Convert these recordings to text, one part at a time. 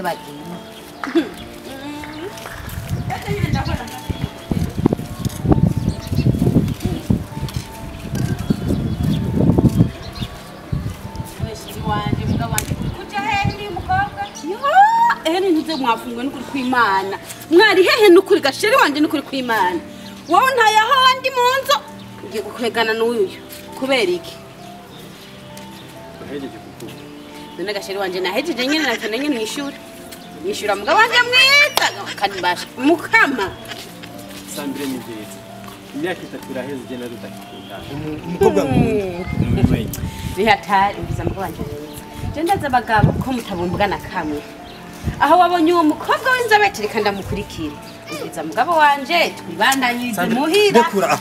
bagiye. Mwafunwe n'ukuri kw'Imana mwari hehe n'ukuri gasheri wanje n'ukuri kw'Imana wowe ntayaho ndi mu nzu ngiye gukwegana n'uyu kubera iki uhejeje kukuba none gasheri wanje nahejeje nyene nakeneye mwishura mwishura mugabo wanje mwiza kandi basha mukama Sandrine ni byiza imyaka itatu iraheze igenda tutakikunda umukobwa nkunda ni hatari umviza mugabo wanje mwiza je ndaza abagabo ko mutabumbwana kamwe aho wabonye uwo mukobwa w'inzobe reka ndamukurikira ubwiza mugabo wanje twibandanyirize muhira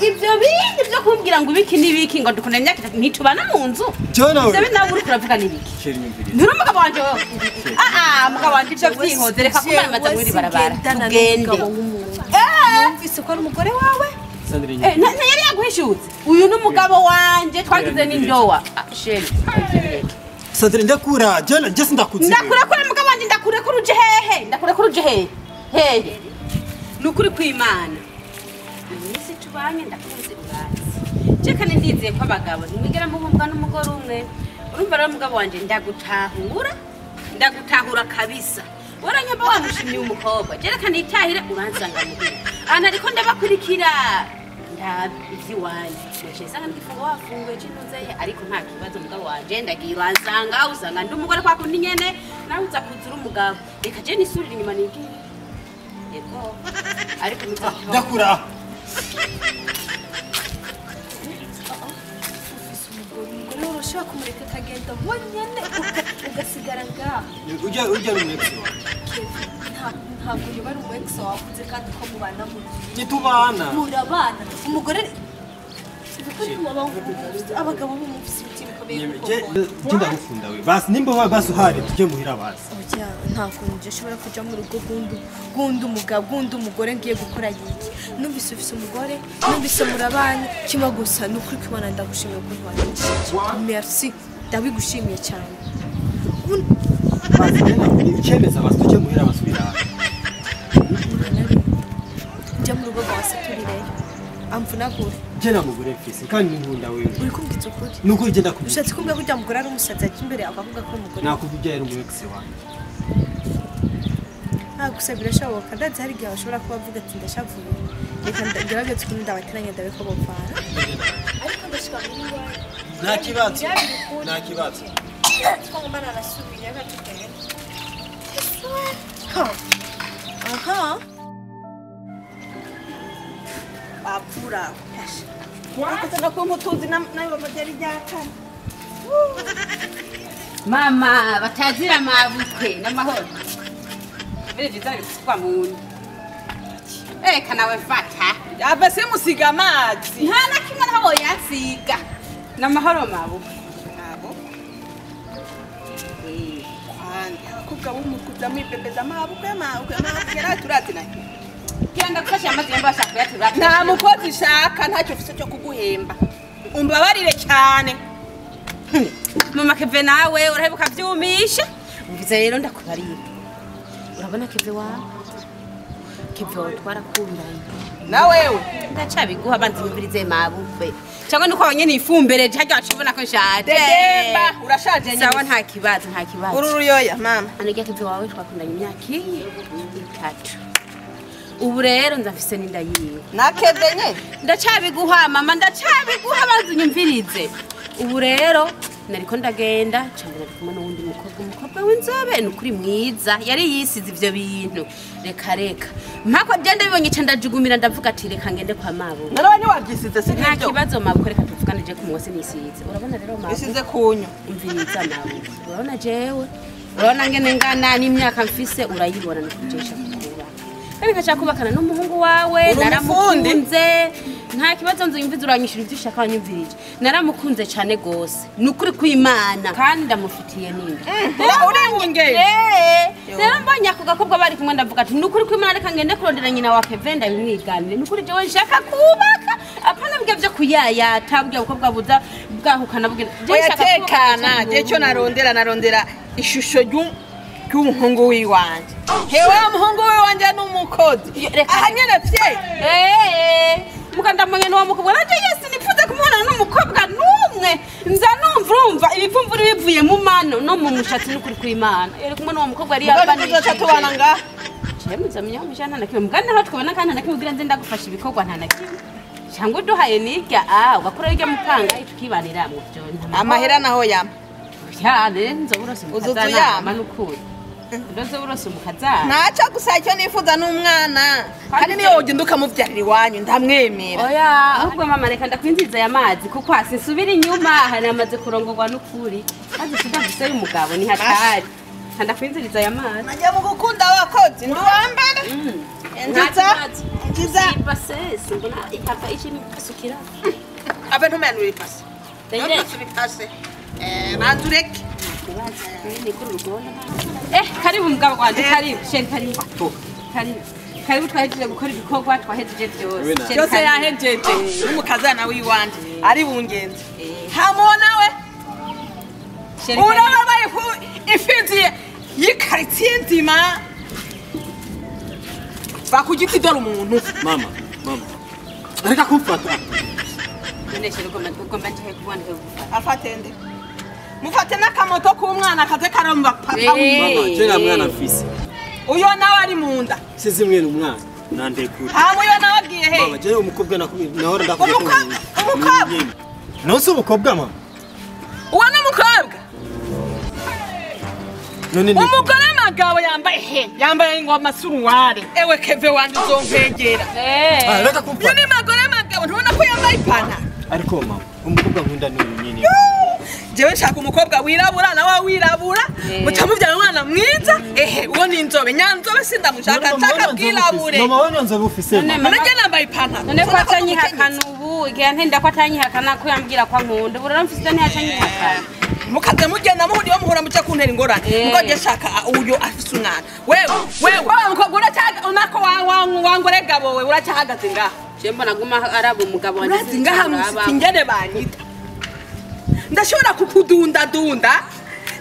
ivyo bindi byo kumbwira ngo ibiki n'ibiki ngo dukunda imyaka itatu ntitubana mu nzu ivyo nawe uri kuravuga n'ibiki nturi umugabo wanje wowe mugabo wanje ivyo vyihoze reka kumaramaza mw'iri barabara tugende numvise ko ari umugore wawe yari yaguhishutse uyu ni umugabo wanje twagize n'indowa sheri Sandrine ndakura je sindakuzi ndakurekura mugabo wanje ndakurekura uje hehe ndakurekura uje hehe hehe nukuri kw'Imana iminsi tubanye ndakunze ubwazi je kandi ndizeye ko abagabo ntimwigera mubumbwa n'umugore umwe urumva rero mugabo wanje ndagutahura kabisa waranyamba wamushimye umukobwa je reka nitahire uransanga muhira ana ariko ndabakurikira ivy'iwanyu nashesanga n'igifungo wafunguye c'intuzehe ariko nta kibazo mugabo wanje ndagiye uransanga usanga ndi umugore kwa kundi nyene nawe uza kuza uri umugabo reka je nisurire inyuma nigiye yego ariko ndakura ufise umugore urashobora kumureka akagenda wenyene ugasigara ngaho ujya ni umwexi wawe ntabwo yoba ari umwexi wavuze kandi ko mubana mu ntitubana murabana umugore abagabo b'umufisi ibiti bikomeye je ndagukunda we basi nimba basi uhari tujye muhira basi oya nta kuntu je ushobora kuja mu rugo gundi umugabo gundi umugore ngiye gukora yiki numvise ufise umugore numvise murabanye kimwe gusa ni ukuri kw'Imana ndagushimiye ukuntu wanyigishije merci ndabigushimiye cyane basi icemeza basi tujye muhira basubira njya mu rugo rwawe saturireyo amvunagure je nta mugore mfise kandi nkunda wewe uri kumbwiza ukuri nuko ugenda kubwira ushatse kumbwira ko ujya mugore ari umusazi ajya imbere akavuga ko umugore nakubwira yari umwexi wanjye nta gusa birashoboka ndazi hari igihe bashobora kuba avuga ati ndashavuye reka ngerageze ukuntu ndabateranya ndabe ko bopfana ariko ndashika muri wawe nta kibazo nta kibazo twagomba narasubiye reka tugende aha apura akazana ko mutuzi nayo bamagera iryakane mama batazira mabukwe n'amahoro biri byiza biri gusukwa mu nda reka nawe fata ava se musiga amazi nta na kimwe naho yansiga n'amahoro mabukwe abo kwandi abakobwa b'umukuza mwipembeza amabukwe amabukwe amabukwe yaraturazinanye genda gufasha amazi yamba bashaka kuyatura nta mukozi ushaka ntacyo ufise cyo kuguhemba umbabarire cyane mama Keve nawe urahebuka vyumisha umvize rero ndakubariye urabona Keve wawe Keve wawe twarakundanye na wewe ndacabiguha banzi yumvirize mabukwe cyangwa nuko abanye nifumbereje harya wacibona ko nshaje dedemba urashaje nyine sawa nta kibazo nta kibazo uru ruyoya mama anijya Keve wawe twakundanye imyaka itatu ubu rero nzafise n'inda yiwe na Keve nyene ndacabiguha mama ndacabiguha banzi nyumvirize ubu rero nariko ndagenda cambona ndi kumwe n'uwundi mukobwa umukobwa w'inzobe ni ukuri mwiza yari yisize ivyo bintu reka reka mpako genda bibonye ca ndajugumira ndavuga ati reka ngende kwa mabo narawe ntiwabyisize si nta nibyo kibazo mabukwe reka tuvugane je ku munsi nisize urabona rero mabukwe isize kunyu umviriza mabukwe urabona jewe urabona ngene ngana n'imyaka mfise urayibona ni kujesha kukubaka kandi nkaca kubakana n'umuhungu wawe Uri umufundi? naramukunze nta kibazo nzu yumviza uranyishura ibyo ushaka wanyumvirije naramukunze cyane gose ni ukuri kw'Imana kandi ndamufitiye n'inda uribungeye rero mbonye ako gakobwa bari kumwe ndavuga ati ni ukuri kw'Imana reka ngende kurondera nyina wa Keve ndabimwiganire ni ukuri jewe nshaka kubaka apana bwe byo kuyayata bwe bukobwa buza bwahukana bwe oya tekana je cyo narondera ishusho Ry'umuhungu wiwanje. Hewe umuhungu wiwanje n'umukozi. Aha nyene vye. Mukandamanye n'uwo mukobwa nanje yesi nipfuze kumubona n'umukobwa n'umwe. Nza numva urumva ibipfumvuri bivuye mu mano no mu mushatsi n'ukuri kw'Imana. Yari kumwe n'uwo mukobwa yari yabanishije. Muga tubana ngaha. Jemuza menya mujana na kimwe mugana aho twabona kandi na kimwe kugira nze ndagufasha ibikorwa nta na kimwe. Cyangwa uduhaye nirya ugakora irya mupanga tukibanira mu byo. Amahera naho yama. Cyane nzoburose mukazana manukuri. Nzoburose mukazana. Naca gusa icyo nifuza n'umwana. Kandi niyo ugenda ukamuvyarira iwanyu ndamwemera. Oya ahubwo mama reka ndakwinziza ya mazi kuko hasi nsubira inyuma hanamaze kurongorwa n'ukuri. Kazi sidafise umugabo ni hatari. Ndakwinziriza ya mazi. Najya mu gukunda abakozi ndi uwambere. Nziza. Nziza. Ibase simbona ikava ichimsukira. Abe ntumenura ipase. Ntumenura ipase. Banzureke. Karibu mugabo wanje karibu. Sheri karibu. Karibu. Karibu twahejeje gukora ibikorwa twahejeje byose. Byose yahejeje. N'umukazana wiwanje ari bungenzi. Hamubona we. Urababaye ifizi yikaritsiye nzima. Bakugiti dore umuntu. Mama, mama. Reka kumfata. None sheri ugomba nje kubona gufata. Afatende. Mufate n'akamoto k'umwana kaze karomba papa wiwe. Mama, je na mwana mfise. Uyo nawe ari munda. Sizi mwene umwana nandekure. Ha muyo nawe agiye he? Mama, je umukobwa nahora ndakubwira. Umukobwa. Nonse umukobwa mama. Uwo ni umukobwa. None ni umugore magabo yambaye he? Yambaye ingoma suruware. Ewe keve wanje uzonkegera. Reka kumfata. Uyu ni magore magabo ntubona ko yambaye ipantaro. Ariko mama, umukobwa nkunda ni uyu nyene. Jewe nshaka umukobwa wirabura nawe wirabura mutamuvyara umwana mwiza ehe uwo ni inzobe nyanzobe sindamushaka nshaka bwirabure. Mama wewe nzobe ufise. None je nambaye ipantaro. None ko atanyihakana ubu igihe ntenda ko atanyihakana ko yambwira ko ankunda ubu rero mfise ntiyacanyihakana. Mukaze mugenda muhuriye muhura muce kuntera ingorane. Muko je shaka uyo afise umwana. Wewe wewe umukobwa uracyaga unako wangore gabo we uracyahagaze ngaha. Je mbona guma araba umugabo wanje urazi ngaha musiti ingene banyita. Ndashobora kukudunda dunda.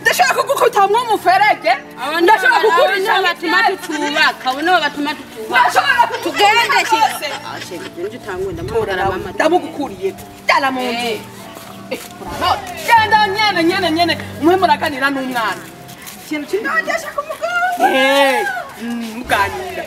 Ndashobora kugukuta mwo muferege. Ndashobora kukurisha batuma tutubaka. Abo batuma tutubaka. Ndashobora tugende kose. Sheri nje utangwe ndamugara mama. Ndamugukuriye. Jana mu nzu. Genda nyene nyene nyene mwe muraganira n'umwana. Ikintu kindangesha ku mugabo. Muganira.